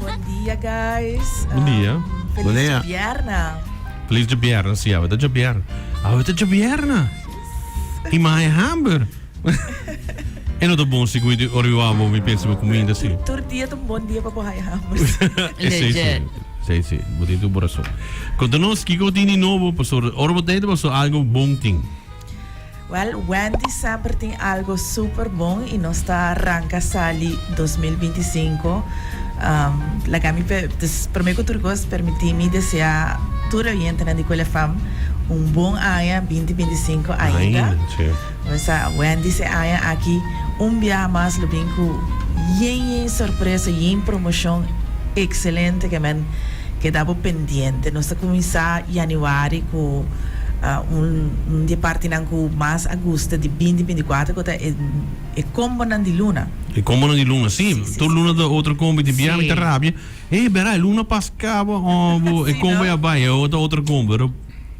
Bon dia guys. Bon dia. Feliz Bon dia. djabierna. Feliz djabierna, si, awe ta djabierna. Awe ta djabierna. I mi haya hamber. E no ta bon si cu ora yu abo mi pensa bo cuminda si. Tur dia ta un bon dia pa bo haya hamber. Esey si. Esey si. Bo tin tur bo rason. Conta nos kico tin di nobo pasobra ora bo ta hende pasobra algo bon tin. Wel, Wendy semper tin algo super bon y nos ta ranca sali 2025. Um, laga mi pe, dus prome cu tur cos permiti mi desea tur oyentenan di Cool FM un bon aña 2025 ainda. Ainda, sí. Mesa Wendy se aña aki un biaha mas lo bin cu yen yen sorpresa, yen promocion excelente ke men keda bo pendiente. Nos ta cuminsa januari cu un un di e partinan cu mas a gusta di binti 24 cu ta e e combonan di luna. E combonan di luna, si. Si, si, Tur si. luna ta otro combo y di biaha mi ta Si. rabia. Ey, bera, e luna pas caba, oh, bo, e Si, combo no? ya bay, e otro otro combo. Pero,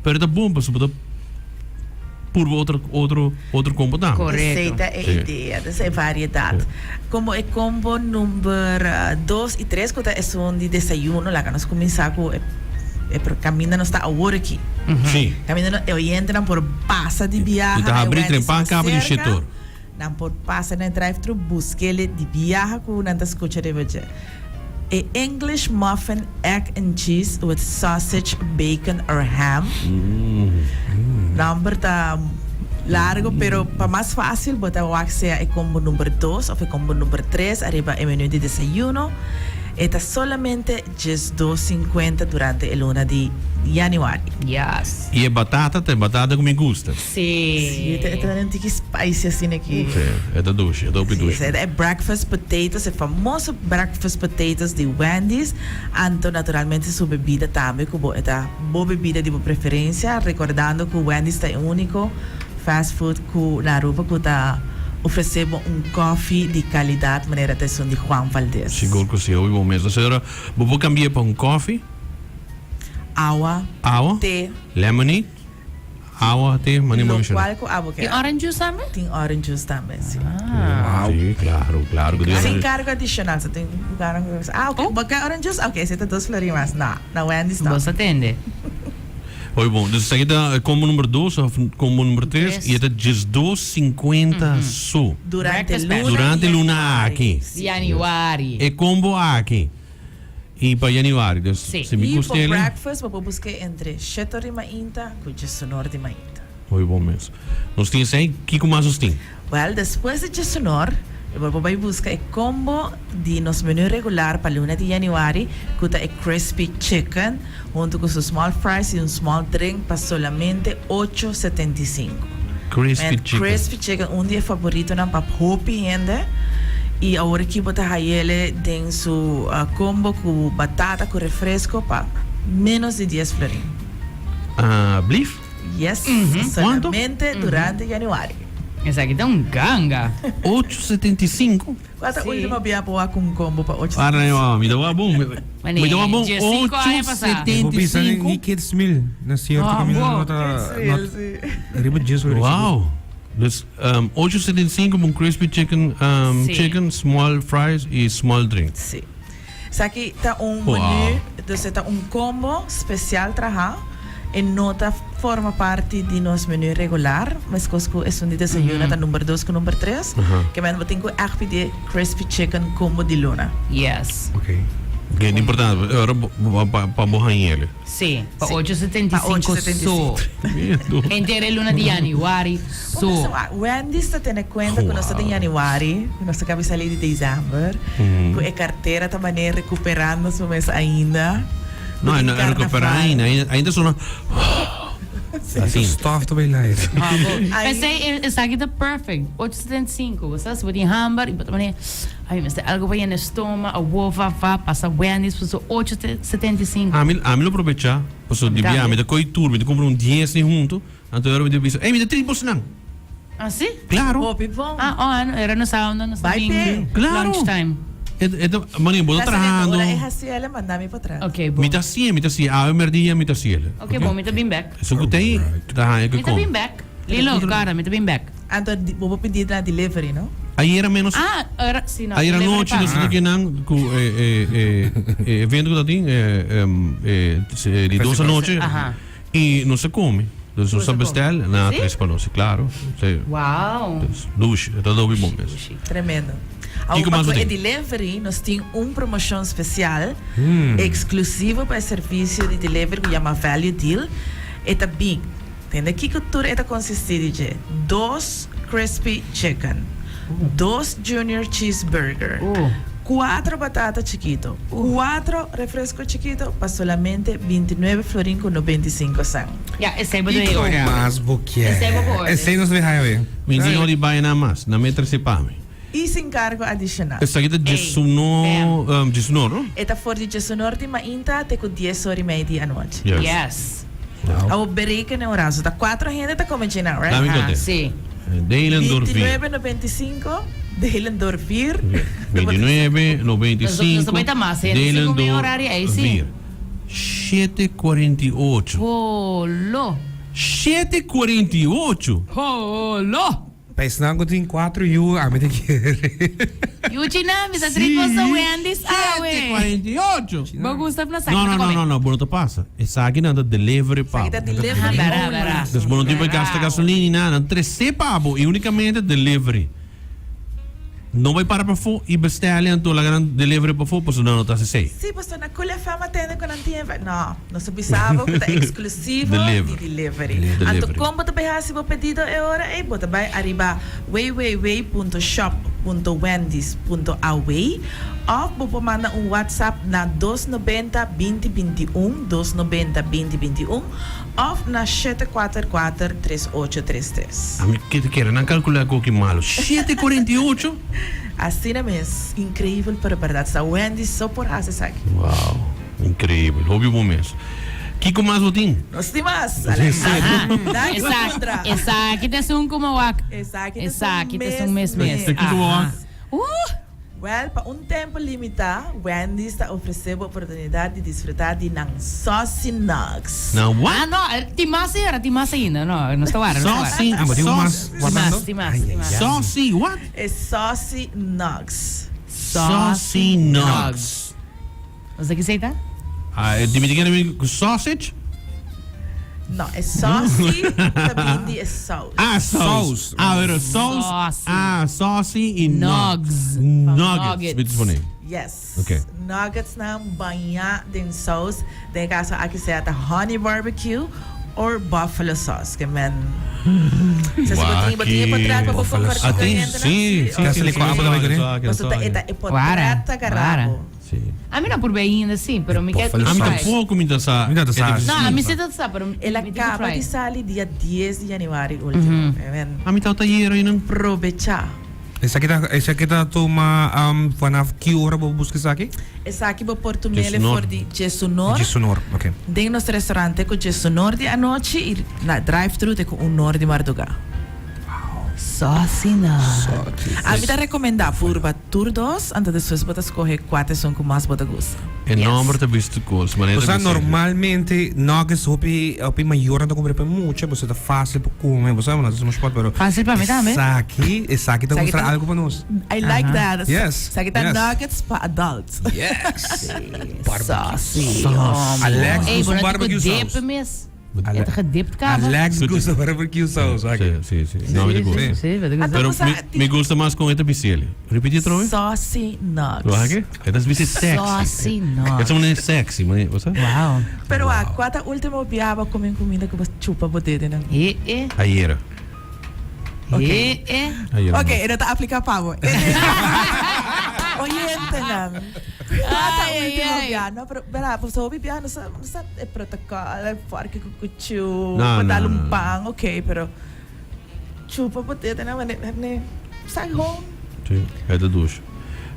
pero ta bon pasobra bo ta purba otro, otro, otro combo tambe. Correcto. Esey ta e Si. idea, dus e variedad. Como e combo number dos y tres cu ta esun di desayuno, laga nos cuminsa cu e e caminda nos ta awor aki. Si. Caminda no, e oyentenan por pasa di biaha Y ta na e habri Wendy's trempan mas caba di cerca, shete or. Nan por pasa na e drive-thru busk'ele di biaha cu nan ta scucha riba dje. E English muffin egg and cheese with sausage, bacon or ham. Nomber ta largo pero pa mas facil bo ta wak sea e combo number dos of e combo number tres ariba e menu di desayuno. E ta solamente 12.50 durante e luna di januari. Yes. Y e batata ta e batata cu mi gusta. Si. Si, e ta un tiki spicy asina aki. Si, e ta dushi, e ta hopi dushi. Si, e breakfast potatoes, e famoso breakfast potatoes di Wendy's. Anto naturalmente su bebida tambe cu bo e ta bo bebida di bo preferencia, recordando cu Wendy's ta e unico fast food cu na Aruba cu ta ofrece bo un koffie di calidad manera ta esun di Juan Valdez. Sigur cu si, hopi bon mes. Señora, bo por cambia pa un koffie? Awa. Awa? Te. Lemonade? Awa, te, mane bo menciona. Locual cu abo Tin kier. orange juice tambe? Tin orange juice tambe, si. Ah. Si, claro, claro cu tin Sin orange. cargo adicional. So tin lugarnan cu ah, ok, bo kier orange juice? Ok, esey ta dos florin mas. No, na Wendy's no. Bo sa tende. Hoy bon, dus esaki ta combo number dos of combo number tres Tres. y e ta diesdos cincuenta so. Durante Breakfast luna special. Durante di luna januari. aki. Di januari. E combo aki. Y pa januari, dus Sí. si mi Y gusta pa ele. breakfast bo por busca entre shete or di mainta cu djesunor di mainta. Hoy bon mes. Nos tin esey, kico mas nos tin? Wel, despues di djesunor, bo por bay busca e combo di nos menu regular pa luna di januari cu ta e crispy chicken hunto cu su small fries y un small drink pa solamente ocho setenta y cinco. Crispy Men, chicken. Crispy chicken, un di e favoritonan pa hopi hende. Y awor aki bo ta hayele den su combo cu batata cu refresco pa menos di dies florin. Ah, blief? Yes, Cuanto? solamente durante januari. Esaki ta un ganga. Ocho setenta y cinco? Cua ta Sí. ultimo bia bo wak un combo pa ocho Ara setenta y no, mi ta wak bon. Mi ta wak bon 15 aña ocho pasá. setenta Bo y bisa cinco. ni kids meal na cierto Ah, caminda bo. no ta Kids no meal, sí. riba djes ora Wow. Dus um, ocho setenta y cinco un crispy chicken, um, Sí. chicken, small fries y small drink. Sí. Esaki ta un Wow. menu, dus e ta un combo special traha. E no ta forma parti di nos menu regular, meskos ku esun di desayuno ta number dos ku number tres. Ke men bo tin ku ègt pidi e crispy chicken combo di luna. Yes. Ok. Ke importante, ora bo pa pa bo hañ'el. Sí, pa Sí. ocho setenta i Pa ocho sinku setenta i so. Miedo. Henter e luna di yanüari so. Wendy's ta tene kuenta ku nos ta den Wow. yanüari, ku nos ta kabi sali di desèmber, ku e kartera ta manera rekuperando su mes ainda. No, e no a recupera ainda. Ainda sona Asina. Stof ta bay laira. P'esei esaki ta perfect. Ocho setenta i sinku. Bo sa si bo tin hamber i bo ta pone ay mi mester algo pa yena e stoma awo va va pasa Wendy's pasobra 8.75. Ami ami lo probecha pasobra di bia mi ta koy tur mi ta kumpra un dies ni hunto anto ora mi ta bisa ey mi ta tris bosnan. Ah si? Claro. Hopi bon. Ah oh no era no sa unda nos ta Bai bin pe. Claro. lunch time. E e ta mane bo ta Ta saliendo trahando. ora e haci el e manda mi pa atras. Ok bon. Mi ta hacié mi ta hacié awe merdia mi ta hacié el. Ok bon mi ta bin bek. Esun ku tei ta haña ku Mi ta kom. bin bek. Lilo kara mi ta bin bek. Anto bo por pidi na delivery no? Ayera menos. Ah, ora, si no. Ayera delivery nochi pa. nos ta nan ku e e e e evento ku ta tin e em, e e di dos anochi Aha. i nos a kome. Dus nos a Nos a kome. bestel na Sí? tres pa nos, claro. Sí. Wow. Dus dushi, e ta dobi bon mes. Dushi. Tremendo. Kiko Awor mas pa bo e tin? delivery nos tin un promocion special exclusivo pa e servicio di delivery cu yama Value Deal. E ta bin. Tende kiko tur e ta consisti di dje? Dos crispy chicken, dos junior cheeseburger, cuatro batata chikito, cuatro refresco chikito pa solamente 29 florin cu 95 cent. Ya, esei bo debe Kiko order. mas bo kier? Esei bo por order. Esei nos debe haya be. Mi no di bai na mas, na me trece pa mi. Y sin cargo adicional. Esaki ta djesuno, djesunor, no? E ta for di djesunor di mainta te cu dies or y mei di anochi. Yes. Yes. Awor bereken e orazo. Ta cuatro hende ta come djina, right? Dame Ah, conte. sí. Delen door vier. 29, 95, delen door vier. 29, 95. Nos ta mas, eh? Delen Cinco mil door horario ahí, sí. vier. 7:48. Holo. 7:48. Holo. Pa esnan ku tin cuatro yu, ami ta kere. Yuchi na, mi sa tri cosa Wendy's awe. 7:48. Bo gusta na No, no, no, no, no, bo no ta pasa. Esaki nan ta delivery pa Esaki ta bo. delivery Bara, only. bara. Dus bo no tin pa gasta gasolina ni nada. Nan trese pa bo y unicamente delivery. No bai para pafó y bestèl anto laga nan delivery pafó pasobra nan no ta hasi esei. Sí, pasobra na Cool FM a tende ku nan tin e. No, nos a bisa bo ku ta eksklusivo di delivery. Anto kon bo ta bai hasi bo pedido e ora ei? Bo ta bai ariba www.shop.wendys.aw òf bo por manda un WhatsApp na 290 20 21, 290 20 21, òf na 744 3833. Ami ke ta kere nan kalkulá koki malo. 7:48? Asina mes, increíbel pero berdad. Sa Wendy so por haci esaki. Wow, increíbel. Hopi bon mes. Kiko mas bo tin? Nos tin mas. Danki Sandra. Esaki ta esun ku mi wak. Esaki ta esun Esaki ta esun mes mes. Ta kiko bo wak? Wèl, pa un tempu limitá, Wendy's ta ofresé bo oportunidat di disfrutá di nan Saucy Nugs. Nan what? Ah, no, tin mas señora, tin mas ainda. No, nos ta wara, nos ta wara. Saucy, Ah, bo tin un mas saucy, guardando? Tin mas, tin mas, tin mas. Saucy what? E Saucy Nugs. Saucy Nugs. Bo sa kisei ta? Ah, e di mi tin kere ku sausage? No, e saucy ta bin di e saus. Ah, saus. Saus. Ah, pero saus. Saucy. Ah, saucy y Nugs. Nuggets. Nuggets. Mi ta supone. Yes. Ok. Nuggets nan bañá den saus. Den e kaso aki sea ta honey barbecue or buffalo sauce. Ke men. Sa si bo tin, bo tin e potret pa bo Buffalo kompartí ku sauce. e hendenan? Sí, sí, Te sí, hace sí, licuado sí, tambe sí, kuné? sí, Pasobra ta e ta e Wara, potret ta wara. garabo. Sí. Ami no por bay ainda sí, pero mi Buffalo Ami sauce. tampoco mi ta sa. Mi no ta sa. No, ami sí ta sa, pero El a mi tin ku caba try. di sali dia 10 di januari ultimo. Amen. Ami ta tayer einan. Probecha. Esaki ta esaki ta tuma um, vanaf ki ora bo busca esaki? Esaki bo por tumele Djesunor. for di djesunor. Djesunor, ok. Den nos restaurante ku djesunor di anochi y na drive thru te ku unor di marduga. Saucy na. Ami ta recomenda purba tur dos, anto despues bo ta scoge cua ta esun cu mas bo ta gusta. E nomber ta bisto cos, manera Bo ta sa bisa. normalmente nuggets hopi hopi mayornan ta cumpra pa mucha, bo sa ta facil pa come, bo sa no ta mucho spot pero Facil pa mi tambe. Esaki, esaki ta Esaki mustra ta- algo pa nos. I like that. Yes, Esaki ta yes. nuggets pa adults. Yes. Saucy. Alex Ey, gusta bo no barbecue tin ku sauce. dip mes. Ale- E ta gedipt kaba. Alex gusta barbecue sauce. Sí, sí, sí. No, mi te gusta. Sí, mi te gusta. Pero Anto, mi, sa- mi gusta mas con esta bicele. Repiti otra vez. Saucy nugs. Lo hace? Esta es bici sexy. Saucy nugs. Esta es sexy, man. O sea, Wow. Pero a cua ta ultimo biaba come cuminda cu bo chupa bo dedenan? E, e. Ayer. E, e. Ayer. Ok, e no ta aplica pa bo. Oyentenan. Ata Ai, ai, ultimo ai. bia. No, pero bera, pues hopi bia no sa, no sa e protocol, e fork cu cuchu, No, pa no, dal no, un no. pan, ok, pero chupa potetenan, mane, ne, sa gewoon. Sí, e ta douche.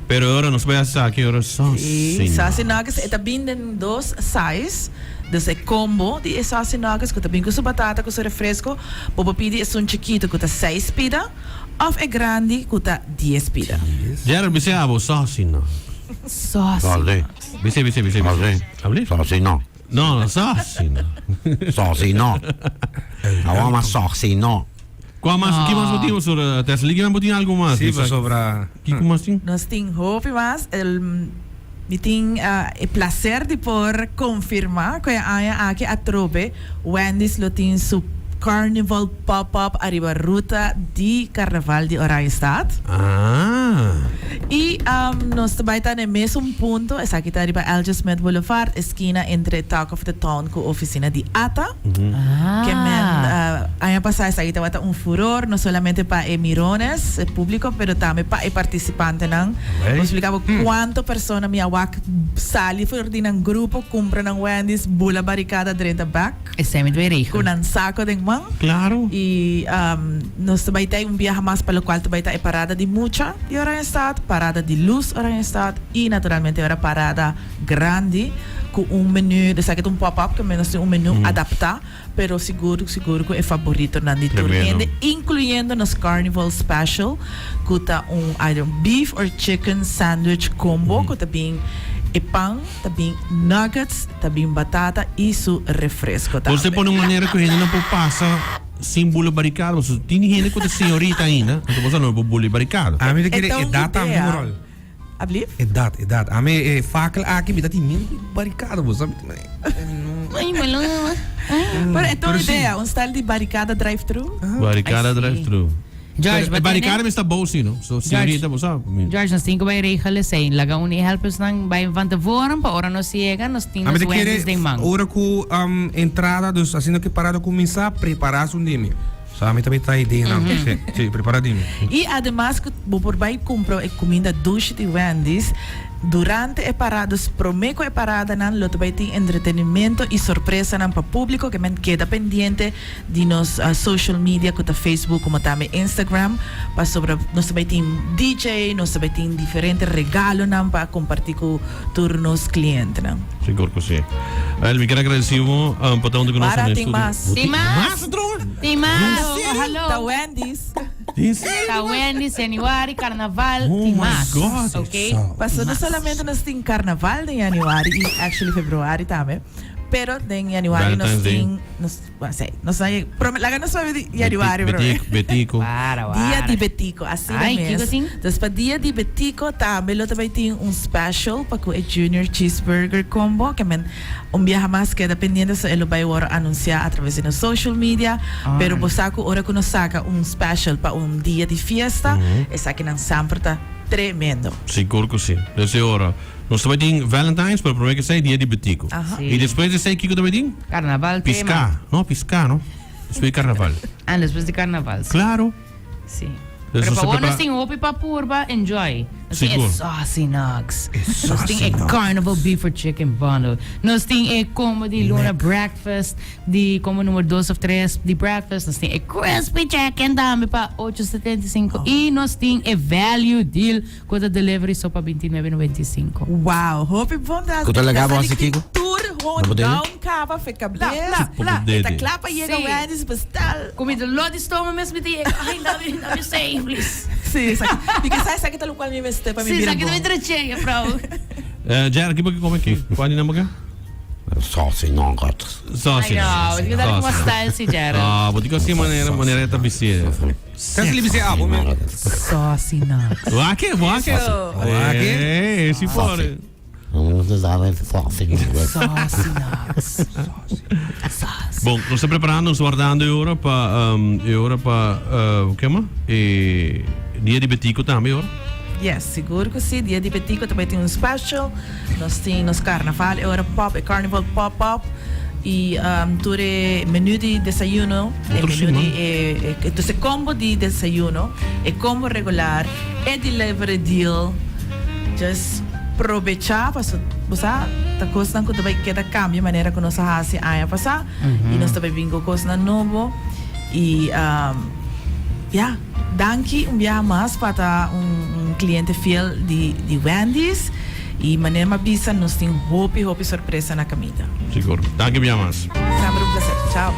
Pero ora nos bai haci aki ora Sí, saucy saucy nuggets e ta bin den dos size. Dus e combo di e saucy nuggets cu ta bin cu su batata cu su refresco, bo por pidi esun chikito cu ta seis pida of e grandi cu ta dies pida. Gerald bis'e abo saucy nuggets. Saucy. Saucy. Bis'e bis'e bis'e. Saucy. Abli? Saucy no. No, no saucy no. Saucy no. Awor mas saucy no. Kua mas, ki mas bo tin pasobra Tesla? Ki bo tin algu mas? Sí, pasobra. Kiko mas tin? Nos tin hopi mas. Mi tin e placer di por confirma cu e aña aki atrobe Wendy's lo tin su Carnival Pop-up ariba ruta di Carnaval di Oranjestad. Ah. Y nos ta bay ta na e mesun punto, esaki ta riba Alger Smith Boulevard, eskina entre Talk of the Town cu oficina di ata. Ah. Ke men aña pasa esaki tabata un furor, no solamente pa e mirones, e publico, pero tambe pa e participantenan. Alright. Bo splica bo cuanto persona mi a wak sali for di nan grupo, cumpra nan Wendy's, bula baricada drenta bek. Esei mi ta bay regel. Cu nan saco den man. Claro. Y nos ta bay ta un biaha mas pa locual ta bay ta e parada di mucha di Oranjestad, parada di luz Oranjestad y naturalmente ora parada grandi cu un menu, esaki ta un pop up, cu nos tin un menu adapta, pero sigur sigur cu e favoritonan di tur hende, incluyendo nos Carnival Special, cu ta un either un beef or chicken sandwich combo, cu ta bin e pan, ta bin nuggets, ta bin batata y su refresco Por tambe. se pone un manera cu hende no por pasa sin bula baricada, pasobra tin hende cu ta señorita ainda, anto bo sa no por bula e baricada. Ami ta E kere ta e un data idea. un rol. Ablief? Edat, edat. Ami e fakel aki mi ta tin miedu ku barikada bo sa. Ay, malo. Pero e ta un Pero sí. idea, un style di barikada drive-thru. Barikada Ay, sí. drive-thru. George, Pero but e barikada tene- mi sta bou si, no? So, señorita, bo sa. mi- George, nos tin ku bai regel esei. Laga un e helpers nan bai van tevoren pa ora nos yega nos tin Ami nos ta kere Wendy's den man. ora ku um, entrada, dus asina ku parada kuminsá, prepará su dimi. Sa mi tambe ta idea nan. Si, si, prepara di mi. Y ademas cu bo por bay cumpra e cuminda dushi di Wendy's durante e paradas, prome cu e paradanan lo ta bay tin entretenimento y sorpresanan pa publico ke men keda pendiente di nos social media cu ta Facebook como tambe Instagram pasobra nos ta bay tin DJ, nos ta bay tin diferente regalonan pa comparti cu tur nos clientenan. Sigur cu si. Wel, mi kier agradeci bo pa ta hunto cu nos Para na e tin studio. mas. Bo Tin mas. Mas atrobe? Tin mas. Ta Hallo. Wendy's. Tin serio? Ta Wendy's, januari, carnaval, Oh tin my mas. God. Ok. Paso no solamente nos tin carnaval den januari y actually februari tambe, pero den januari nos Valentine's Day. tin nos bueno, sí, nos a yega prome laga nos papia di januari Beti- prome. Betico, Betico. Para, Dia para. di Betico, asina Ay, mes. kiko tin? Dus pa Dia di Betico tambe lo ta bay tin un special pa cu e Junior Cheeseburger Combo, ke men un biaha mas keda pendiente so e lo bay worde anuncia a traves di nos social media. Pero bo sa cu ora cu nos saca un special pa un dia di fiesta, esakinan semper ta tremendo. Sigur cu si. Dus e ora nos ta bay tin Valentine's, pero prome cu esey Dia di Betico. Aha. Si. Y despues di esey kico ta bay tin? Carnaval tema. Pisca. No, pisca no. Despues di carnaval. Ah, despues di carnaval, si. Claro. Si. Dus Pero nos pa ta wou nos prepara- tin hopi pa purba, enjoy. Nos tin e Sigur. Saucy Nugs. Nos tin e Carnival Beef or Chicken Bundle. Nos tin e combo di Luna Breakfast, di combo numero dos of tres di breakfast. Nos tin e Crispy Chicken tambe pa ocho setenta i sinku. I nos tin e Value Deal Cu ta delivery so pa 29.95. Wow, hopi bon ta. Cu ta laga bo haci kico? Tur gewoon No bo dede? down caba fe cabes. Bla, bla, E ta Dede. cla pa yega Sí. Wendy's bestel. Cu mi dolor di stoma mes mi ta yega. Ay, dame, dame sei, please. Sí, esaki. Because sa esaki ta locual mi mester pa mi Sí, bira esaki ta mi bon. treche, juffrouw. Eh, Gerard, kico bo ke come aki? Cua di nan bo ke? Saucy nuggets. Saucy Ay, no, nuggets. ik dacht Saucy ik style si, Gerard. Ah, bo tin cu haci manera, manera ta bisti. Kas li bisé abo men. Saucy nuts. Wake, wake. Wake. Eh, si por. Saucy nuggets. Saucy nuts. Saucy. Bon, nos ta preparando, nos ta wardando e ora pa um, e ora pa uh, ke ma? E dia di Betico tambe ora. Yes, sigur ku si. Dia di Betico tambe tin un special. Nos tin nos carnaval e ora pop, e carnival pop up. Y tur e menu di desayuno, e Otro menu siman. di e, e, dus e combo di desayuno, e combo regular, e delivery deal. Just probecha paso bo sa ta cosnan cu ta bay keda cambia manera cu nos a haci aña pasa y nos ta bay bin cu cosnan nobo y ya danki un biaha mas pa ta un un cliente fiel di di Wendy's. Y manera m'a bisa nos tin hopi hopi sorpresa na caminda. Sigur. Danki bia mas. Semper un placer. Chao.